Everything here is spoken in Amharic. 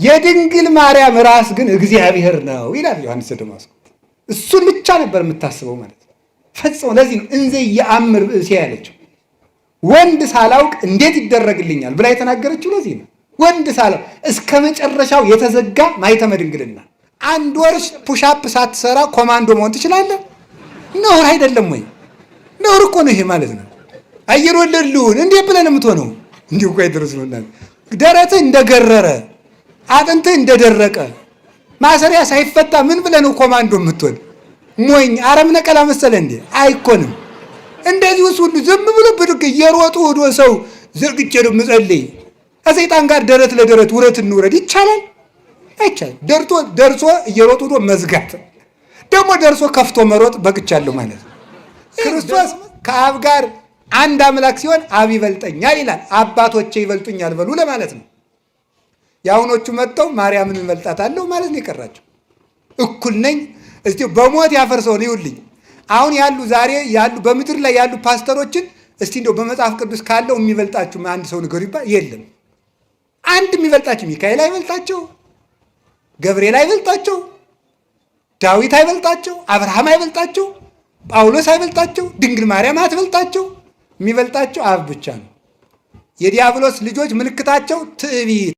የድንግል ማርያም ራስ ግን እግዚአብሔር ነው ይላል ዮሐንስ ዘደማስቆ። እሱን ብቻ ነበር የምታስበው ማለት ነው። ፈጽሞ ለዚህ ነው እንዘ የአምር ብእሴ ያለችው። ወንድ ሳላውቅ እንዴት ይደረግልኛል ብላ የተናገረችው ለዚህ ነው። ወንድ ሳላውቅ እስከ መጨረሻው የተዘጋ ማኅተመ ድንግልና። አንድ ወር push up ሳትሰራ ኮማንዶ መሆን ትችላለህ? ነውር አይደለም ወይ? ነውር እኮ ነው ይሄ ማለት ነው። አየር ወለድ ልሁን እንዴት ብለን የምትሆነው? እንዲሁ እኮ አይደረስ ነው። ደረትህ እንደገረረ፣ አጥንትህ እንደደረቀ፣ ማሰሪያ ሳይፈታ ምን ብለህ ነው ኮማንዶ የምትሆን? ሞኝ አረም ነቀላ መሰለ እንዴ? አይኮንም። እንደዚህ ውስጥ ሁሉ ዝም ብሎ ብድግ እየሮጡ ወዶ ሰው ዘርግቼ ነው የምጸልይ። ከሰይጣን ጋር ደረት ለደረት ውረት እንውረድ ይቻላል? አይቻልም። ደርቶ ደርሶ እየሮጡ ወዶ መዝጋት፣ ደግሞ ደርሶ ከፍቶ መሮጥ በቅቻለሁ ማለት ነው። ክርስቶስ ከአብ ጋር አንድ አምላክ ሲሆን አብ ይበልጠኛል ይላል። አባቶቼ ይበልጡኛል በሉ ለማለት ነው። የአሁኖቹ መጥተው ማርያምን እንበልጣታለሁ ማለት ነው የቀራቸው። እኩል ነኝ እስቲ በሞት ያፈርሰውን ይውልኝ። አሁን ያሉ ዛሬ ያሉ በምድር ላይ ያሉ ፓስተሮችን እስቲ እንደው በመጽሐፍ ቅዱስ ካለው የሚበልጣችሁ አንድ ሰው ንገሩ ይባል የለም። አንድ የሚበልጣችሁ ሚካኤል አይበልጣቸው፣ ገብርኤል አይበልጣቸው፣ ዳዊት አይበልጣቸው፣ አብርሃም አይበልጣቸው፣ ጳውሎስ አይበልጣቸው፣ ድንግል ማርያም አትበልጣቸው። የሚበልጣቸው አብ ብቻ ነው። የዲያብሎስ ልጆች ምልክታቸው ትዕቢት።